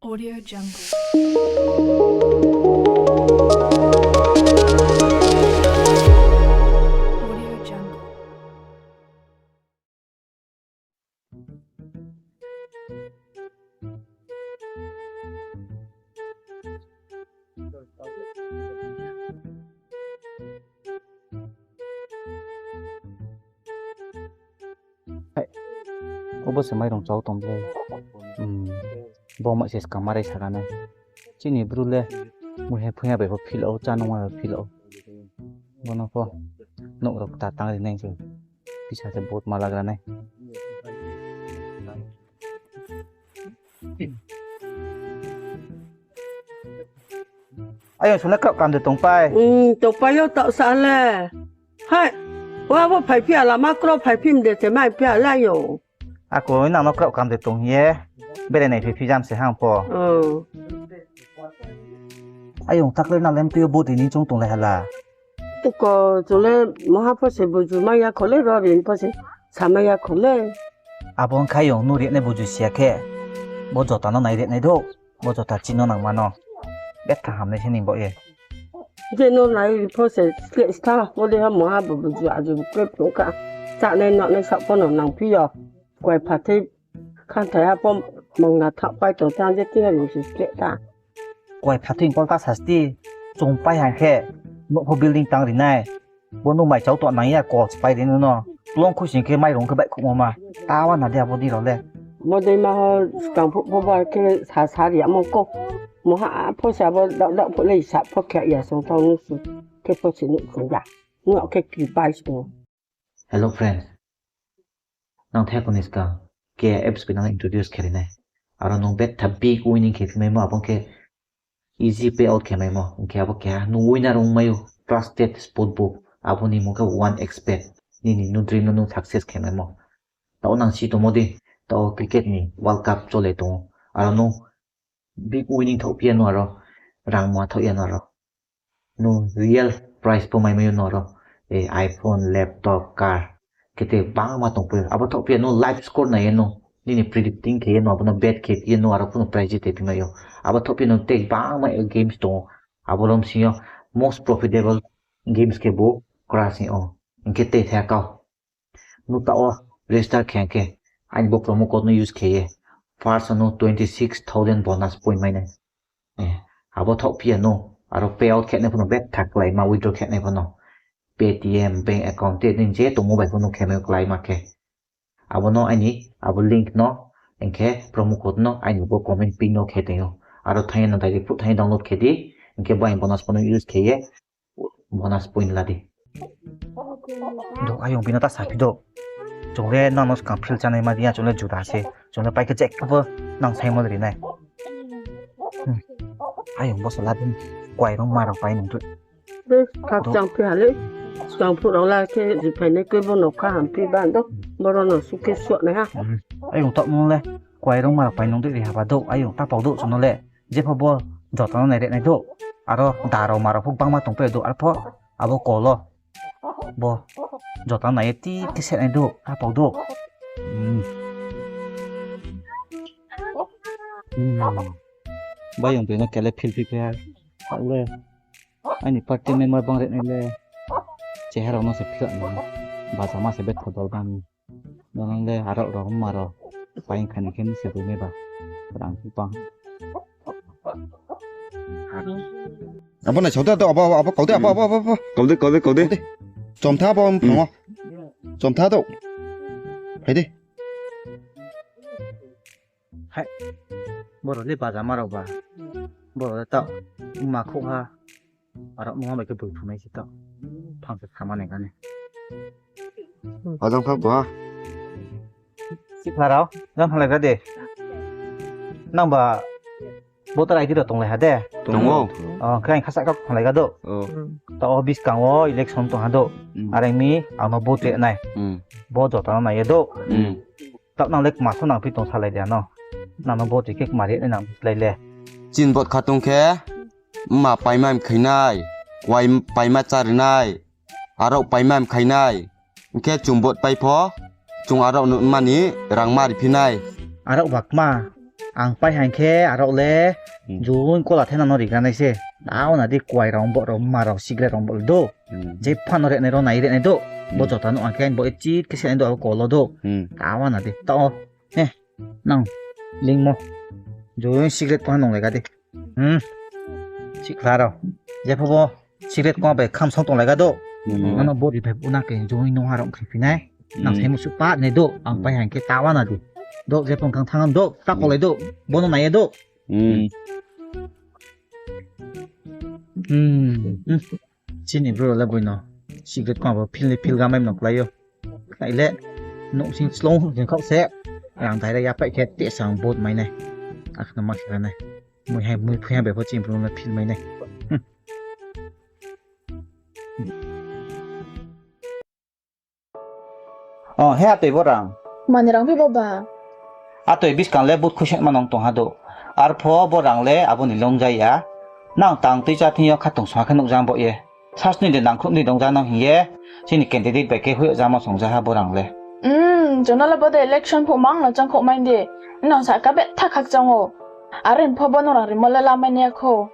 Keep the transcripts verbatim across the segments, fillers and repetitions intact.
Audio Jungle. Audio Jungle. Hai, obo se mairung chau tong le. Hmm. Bo ma se skang marai sara nai. Chini bru le muihe phuya bai pho phil ou, chá nungma bai phil ou. Bono pho nouh rao kta tang ri nai se. Pisa se bohut ma lagra nai. Ayong, sung le kraoh kam de tongpai? Hmm, tongpai yo taoh sa le. Hai, wa bo phaiphi ya lama kro phaiphi mde se maiphi ya la yo. Ako nang no kraoh kam de tong hing ye, bere nai phaiphi jam se hang pho. Oh. Ayong, takle nang lem tui yo bo tini chung tong le hala. Tuko chung le moha pho se buju mai ya kho le, ro rin pho se samai ya kho le. Abo ongkha ayong, nung rinai buju si ya khe, bo jota no nai rinai dou, bo jota chini no nangma no. Betha hamnai se ni bo ye. Je no nai ri pho se sle sta, bo de ha moha bo buju aju bu kre phung kha. Chánai nonai sa pho no nangphi yo. Kuai phathoi khanthai ha pho mungna thah pai tong tang je tini rung se sle ta. Kuai phathoi kol ta sasti, chung pai hang khe, nouh pho building tang ri nai. Bo no mai chau to nang ya kol se pai ri no. Klong khuising khe mairung khe baihkhouhmo ma. Tawa na de abo di rao le. Bo dei ma ho skang phuh pho ba khe sa sa ri yamo ko. Moha pho se abo daoh daoh phuh le sa pho khe ya song thao nung su. Khe pho se nuh sung ya. Nuh khe kri pai sung. Hello friends. Nang the koni skang K F S P nang introduce khe ri nai. Aro nung betha big winning khe phi maimo, abo khe easy payout khe maimo. Hing khe abo keha nung winner ong mai ou, trusted sportbook. Abo ni mung khe one X bet. Nini nung dream no nung success khe maimo. Taoh nang si tongmo di, taoh cricket ni World Cup chole tong ou. Aro nung big winning thaohphi ya no aro, rang ma thaoh ya no aro. Nung real prize pho mai mai ou no aro. E, iPhone, laptop, car. Khe te bangma tongpai ou. Abo thaohphi ya no live score nai ye no. Nini predicting khe ye no, abo no bet khe phi ye no, aro pho no prize jite phi mai ou. Abo thaohphi ya no te bangma games tong ou. Abo rom sing yo most profitable games khe bo crash hing ou. Hing khe te the kau. Nung taoh wo register khe khe, aini bo promo code no use khe ye, first no twenty six thousand bonus point mai nai. Eh, abo thaohphi ya no, aro payout khe nai pho no betha kláima, withdraw khe nai pho no. Paytm, bank account, te nini je tongmo bai pho no khe mai kláima khe. Abo no aini, abo link no, hing khe promo code no aini bo comment pin no khe tong ou. Aro thanng ye no direct phuh thanng ye download khe di, hing khe bo aini bonus pho no use khe ye, bonus point la di. Do, ayong bino ta saphi do. Chung le nang no skang phil chánai ma di ya, chung le juda se. Chung le pai khe jekbo nang saimo ri nai. Hmm. Ayong bo sala di. Kuai rong ma rao pai nung tui. Be, khakchang phi ha le. Skang phuh rao la khe ri phainai khe bo no kha hamphi ba do. Boro no su khe suh nai ha. Hmm. Ayong taoh nung le. Kuai rong ma rao pai nung tui ri ha ba do. Ayong ta pau do chung no le. Jepho bo jota no nai re nai do. Aro da rao ma rao pho bangma tongpai do. Arpho abo kol wo. Bo jota no nai ye ti ti se nai do. Ta pau do. Hmm. Hmm. Bayong bino kele phil phi phi ha. Taoh le. Aini party member bang re nai le. Chehara no se phil nai. Baja ma se betha dol bang. Nang le aro rao ma rao. Pai kha ni khe ni se rumi ba. Rang phi pang. Abo nai chau da, abo, abo, abo, kau de, abo, abo, abo, abo. Kau de, kau de, kau de. Chomtha abo, hmm, phang wo. Chomtha do. Phai de. Hai. Boro le baja ma rao ba. Boro le taoh. Ma khouh ha. Aro nung bai khe boi phunai se taoh. Phang se khama nai kha ni. Ajang phang bo ha. Sikla rao, jang thanglai gra de. Nang ba voter I D rao tonglai ha de? Tong ou. O, khe ang khasa kha thanglai ga do. O. Taoh wo buskang wo election tong ha do. Hmm. Are mi ang no vote ri nai. Hmm. Bo jota no nai ye do. Hmm. Taoh nang le kma so nang phi tong salai de ano. Nang no vote ri khe kma ri nai nang slái le. Chin vote kha tong khe, mma paima mkhainai, kuai paima chárinai, arao paima mkhainai, hing khe chung vote pai pho, chung arao no mani rangma riphi nai. Arao ba kma, Ang pai haing khe arao le, Hmm. Join kola thena no rigra nai se. Tao na di kuai rao bo rao ma rao sigre rao bo do. Hmm. Je pha no re nai ro nai re nai do. Bo Hmm. jota no ang khe ang bo e chit khe se nai do abo kolo do. Hmm. Tao na di. Tao. Eh. Nang. Lingmo. Join sigre pha nong lega di. Hmm. Sikhla rao. Je pha bo. Sigret kong bai kham song tong lai ga do. Hmm. Ano bo ri phai bu na ke joi nung ha rong kri phi nai. Nang Hmm. sai musu pa ne do. Ang Hmm. pai hang khe tawa na di. Do je pong kang thang do. Ta kolai do. Bono nai do. Hmm. Hmm. Hmm. Chini bro le boino. Sigret kong bo phil ni phil ga mai mno klai yo. Klai le. Nuk sing slong jeng khau se. Rang dai ra ya pai khe te sang bot mai nai. Ak na ma khe nai. Mui hai mui phui ha be pho chini bro le phil mai nai. Hmm. O, he atoi bo rang. Mani rang phi bo ba? Atoi buskang le but khuisoing ma nong tong ha do. Arpho bo rang le abo ni long ja ya. Nang tang tui cha thing yo khatong song ha khe nukjang bo ye. Sasni de nangkhruh ni dong ja nang hing ye. Chini candidate bai khe hoih ja ma song ja ha bo rang le. Hmm, jono le bo de election phuh mang no chang khouh mai di. Nang sa ka betha khakchang o. Are pho bo no rang rimo le lamai ni ya kho.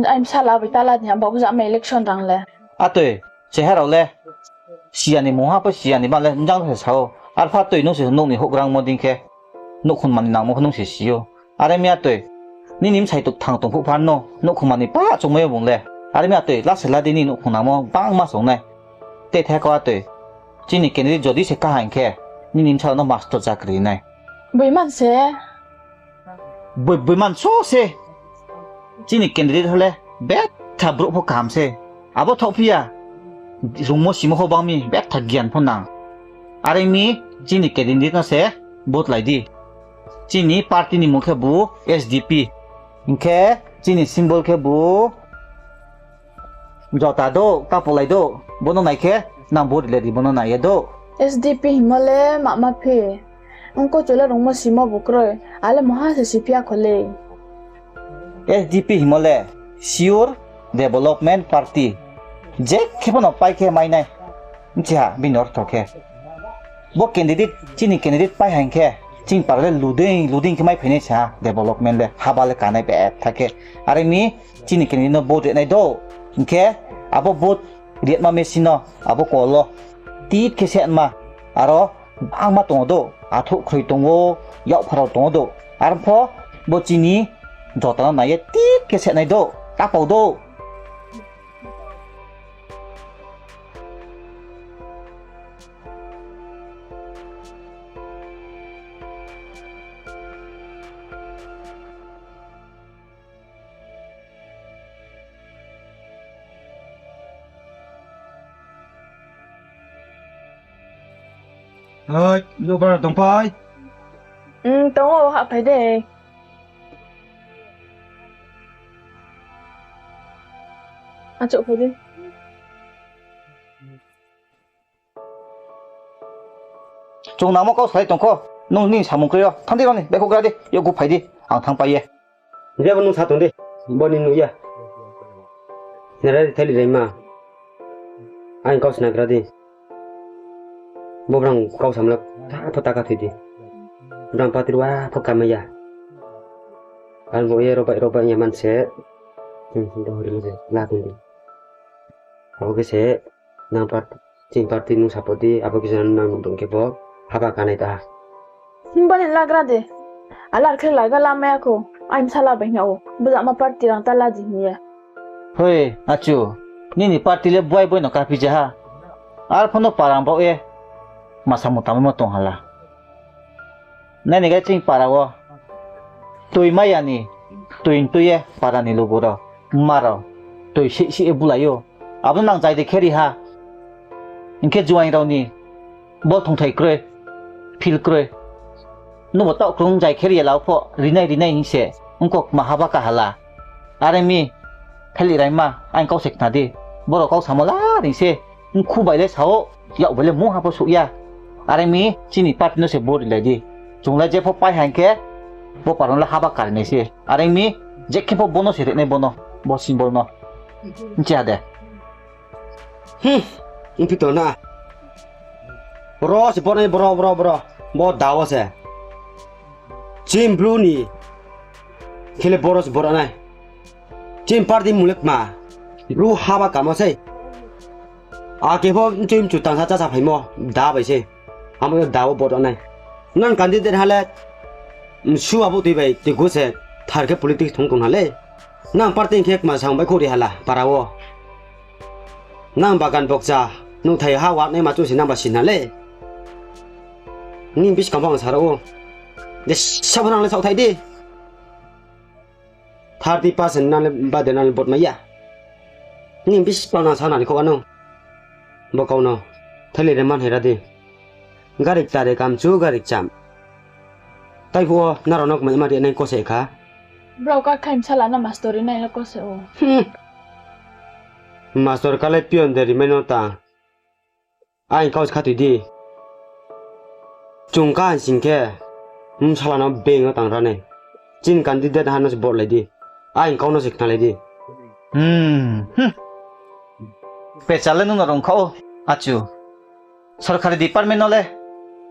Ai bsala bai tala di ha bo buja ma election rang le. Atoi, cheha rao le. Siya ni mungha pho siya ni ba le, jang se sao. Arpha toi nung se nung ni houhgrangmo dei khe. Nouhkhong mani nangmo khe nung se si ou. Are mi atoi. Nini bsai tuk thang tong phuh phan no, nouhkhong mani pa chungmai yo bung le. Are mi atoi, lase la di ni nouhkhong nangmo bangma song nai. Te the kau atoi. Chini candidate jodi se kaha hing khe, nini bsa no master chakri nai. Boi man se. Boi, boi man so se. Chini candidate ho le betha brouh pho kaham se. Abo thaoh phi ya. Rungmo simo pho bang mi betha gian pho nang. Are mi chini candidate no se vote lai di. Chini party ni mung khe bu S D P. Hing khe chini symbol khe bu jota do, ta polai do. Bono nai khe nang vote ri le di, bono nai ye do. S D P hingmo le mama phi. Ongko chole rungmo simo bu kroi. Ale moha se si phi ya kho le. S D P hingmo le Sure Development Party. Je khe pho no pai khe mai nai. Bchi ha, bini ortho khe. Bo candidate, chini candidate pai haing khe, chini para le luding, luding khe mai phai nai sa ha, development le, haba le kanai betha khe. Are mi, chini candidate no vote ri nai do. Hing khe, abo vote ri ma machine no, abo kol wo. Tit khe se ma, aro, bangma tong ou do, athouh khroi tong ou, yakpha rao tong ou do. Arpho, bo chini, jota no nai ye tit khe se nai do, ta pau do. Hai, lo bara tongphai. Hmm, tong ou, hahphai de. Achouh phai di. Chung nangmo kau salai tong kho. Nung nini samung kroi yo. Thanng di ro ni, baihkhouh gra di, yakgu phai di. Ang thanngpai ye. Jebo nung sa tong di, bo ni nuh ya. Nara ri thaili raima. Aini kau sna gra di. Bo brang kau samla, ta pho ta ka thoi di. Brang patri wa pho kamai ya. Ang bo ye robai robai ya man se. Hmm, dohori mo se, la tong di. Abo khe se, nang part-, chini party nung support di, abo kisa nang nuh tong khe bo, haba kanai ta ha. Himba ni lagra de. Alar khe laga lamai ya kho, aini bsala bai hing ya ou, bujama party rang ta la di hing ye. Hoi, achu, nini party le buai buai no kaphi ja ha. Arpho no para baoh ye, masa mutamaimo tong hala. Nai ni gai chini para wo. Toi mai ya ni, toi tui ye para ni lugu rao, mma rao, toi sih sih ye bulai ou. Abo no nang jai de khe ri ha. Hing khe juaing rao ni, bo thongthai kroi, phil kroi. Nungbo taoh krung jai khe ri ya lau pho, rinai rinai hing se, ongkok ma haba ka hala. Are mi, thaili raima, aini kau se khna di. Boro kau samo la ring se, nkhu bai le sa ou, yak bai le mungha pho souh ya. Are mi, chini party no se vote ri lai di. Chung le jepho pai haing khe, bo para no le haba kari nai se. Are mi, je khe pho bo no se ri nai bo no, bo symbol no. Nchi ha de. Hmm, mphi to na. Boro se bo nai, boro, boro, boro. Bo da wo se. Chini bru ni Khe le boro se boro nai. Chini party mung le kma. Bru haba kamo sei. Ake pho mchoi mchu tangsa chasa phaimo da bai se. Amo yo da wo vote nai. Nang candidate ha le, msu abo tui bai tui gu se thar khe politics thung tong ha le. Nang party khe kma sang bai khori hala para wo. Nang bagan bokcha, nouhthai ha wa nai ma chu se nang ba sin ha le. Nini buskang pho ang sa rao ou. Je sabo nang le saohthai di. Thirty percent nang le bade nang le vote mai ya. Nini buskang nang sa nani kho ano. Bo kau no. Thailai re man hera di. Gari kta re kamchu gari kcham. Tai phuh wo nrao no kma ma ri nai kose kha. Brao ka khaim sala no mastor ri nai le kose ou. Mastor ka le peon de rimai no ta. Aini kau se khathoi di. Chung ka han sing khe, bsala no beng no tang ra nai. Chini candidate ha no se vote lai di. Aini kau no se khnalai di. Pechal le nung no rung kha ou, achu. Sorkari department no le,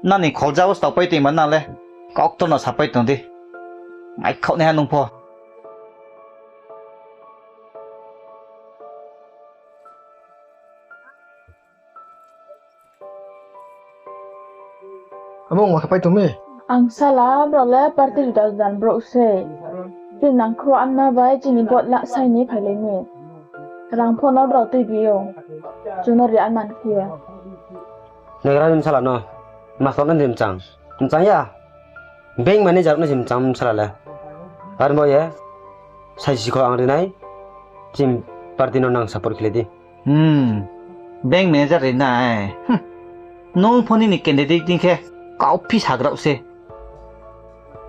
nani kholja wo staupai tongma nang le, kauktor no sapai tong di. Maikhaoh naiha nung pho. Abo ongma khe pai tong mi? Ang sala brao le party juda juda ni brouh se. Chini nangkhruh anma bai chini vote la sai ni phailai mi. Rang pho no brao tuibi ou. Chung no ri anma ni khe. Nagra ni bsala no. Mastor no di mchang. Mchang ya. Bank manager no se mchang bsala le. Armo ye. Saisi kho ang ri nai. Chini party no nang support khe lai di. Bank manager ri nai. Nung pho nini candidate dei khe kauphi sagrao se.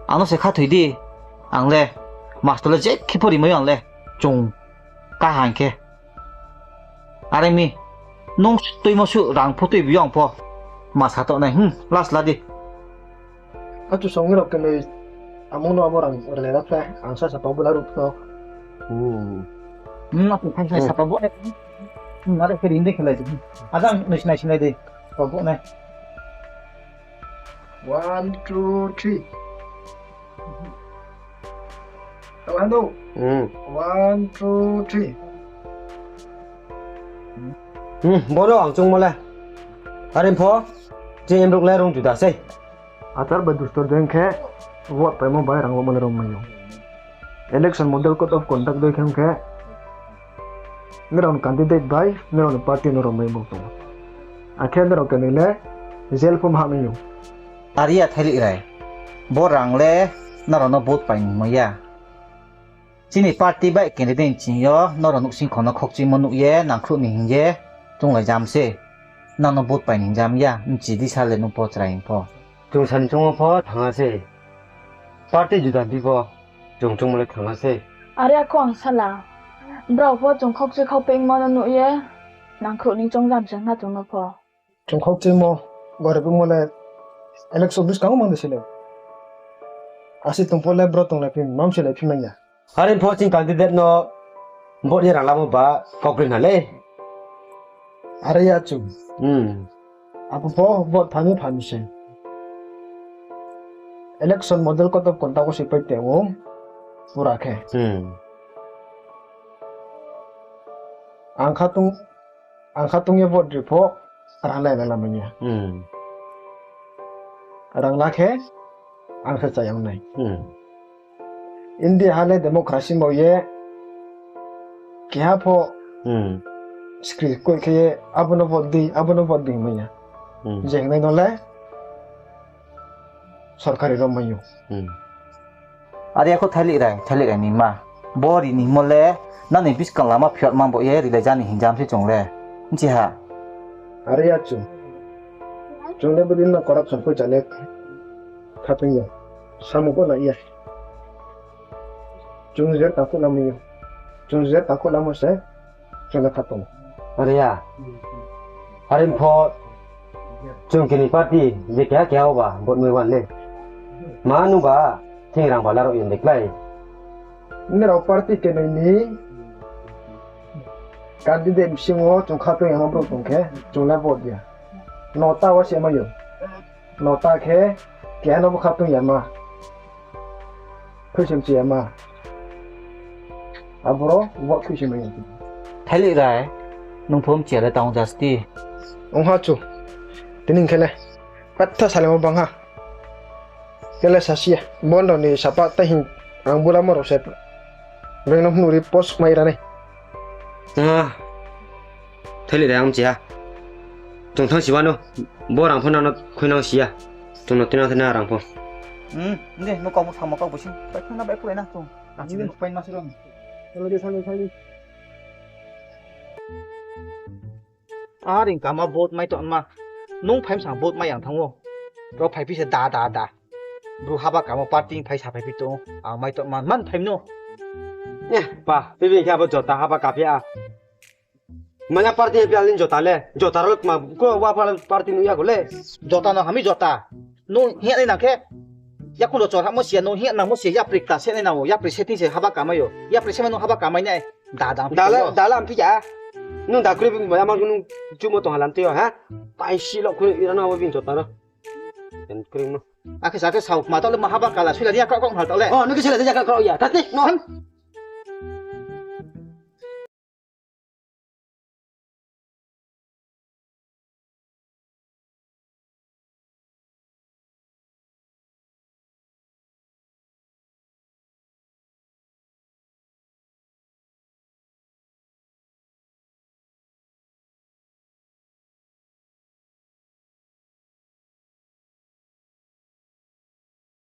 Ang no se khathoi di. Ang le mastor le je khe pho rimai ou ang le. Chung kaham khe. Are mi, nung tuimo suh rang pho tuibi ou ang pho. Ma sa tong nai, last la di. Achu song rao khe noi, amo no abo rang rle ra phe, ang sa sapa bo la ruh no. Achu thang sa sapa bo. Are khe ring de khe lai di. Ajang noi sinai sinai di. Sapa bo nai. One, two, three. One, two, three. Bono ang chungmo le. Are pho, chini brouh le rung juda sei. Achar bai dustor dei khe, vote paimo bai rang lomo le rung mai ou. Election model code of conduct dei khe ong khe, nrao ni candidate bai nrao ni party no rung mai bo tong. Akhe nrao khe noi le jail pho ma hah mai ou. Are ya Thailih Rai, bo rang le nrao no vote pai ni hingmo ya. Chini party bai candidate ching yo nrao nouhsingkho no khokchimo nuh ye nangkhruh ni hing ye chounglai jam se. Nang no vote pai ni hing jam ya, bchi di sa le nung pho chrai hing pho. Chung sani choungmo pho thangha se. Party juda bi pho chung choungmo le thangha se. Are ya kho ang sala. Brao pho chung khokchi khau pengmo no nuh ye nangkhruh ni choung jam se na chung no pho. Chung khokchimo, gorib ongmo le election buskang wo mang de se le. Asi tong pho le bro tonglai phi, mam se lai phi mai ya. Are pho chini candidate no vote ye rang lamo ba kaukri na le. Are ya chung. Abo pho vote phami phami se. Election model code of conduct wo se pai tong ou, pura khe. Ang khatung, ang khatung ye vote ri pho, rang lai na lamai ya. Rang la khe, ang se chayang nai. India ha le democracy bo ye, keha pho, skri koi khe ye, abo no vote di, abo no vote di hingmai ya. Je hingnai no le, sorkari rom mai ou. Are ya kho Thailih Rai, Thailih Rai ni ma. Bo ri ni hingmo le, nang ni buskang lama phiot mang bo ye rilai ja ni hing jam se chung le. Bchi ha. Are ya chung. Chung le bodei no corruption poicha le khatung ya. Samung pho nai ya. Chung je takhu lamo yo. Chung je takhu lamo se. Chung le khatung. Are ya. Are pho chung kini party je keha keha oba vote mai wan le. Ma nungba thing rang ba laro yen de klái. Nrao party kenoi ni candidate bsing wo chung khatung yama brouh tong khe chung le vote ya. Nota wo se mai ou. Nota khe keha no bo khatung yama. Khuisoing chi yama. Aboro bo khuisi mai. Thaili rai, nung pho mchia le tang jasti. Ong ha chu. Tini khe le. Patha salemo bang ha. Kele sasi ya. Bondo ni sapa ta hing ang bula moro se. Beng no hnuri post mai ra nai. Ah. Thaili rai ang mchia. Chung thang siba no. Bo rang pho nang no khuinang si ya. Chung no tinang thana rang pho. Hmm, nde, no kau bo thang ma kau bo sing. Bai thang na bai pulai na chung. Ang sini pai ma sirong. Thaili, thaili, thaili. Aring kama vote mai tongma. Nung phaimsang vote mai yang thango. Ro phai phi se da, da, da. Bru haba kamo party phai sa phai phi tong. Ang mai tongma man phaim no. Eh, pa, bibi khe abo jota haba kaphi a. Manya party phi alin jota le. Jota ro ma ko wa party nu ya ko le. Jota no hami jota. Nung hiya nai nang khe. Yakulo chor hamo sia, nung hiya nangmo sia, yapri kta se nai nang o, yapri setting se haba kamai o. Yapri se ma nung haba kamai nai. Dadang dala, dala amphi ya. Nung da kri bing baya ma nung chumo tong halam teo, ha? Pai si lo kri ira na wo bing jota ro. Ken kri no. Akhe sa khe sao ma tao le ma haba kala suila ni ya kau kau hal tao le. Oh, nung khe suila ni ya kau kau ya. Thati, no.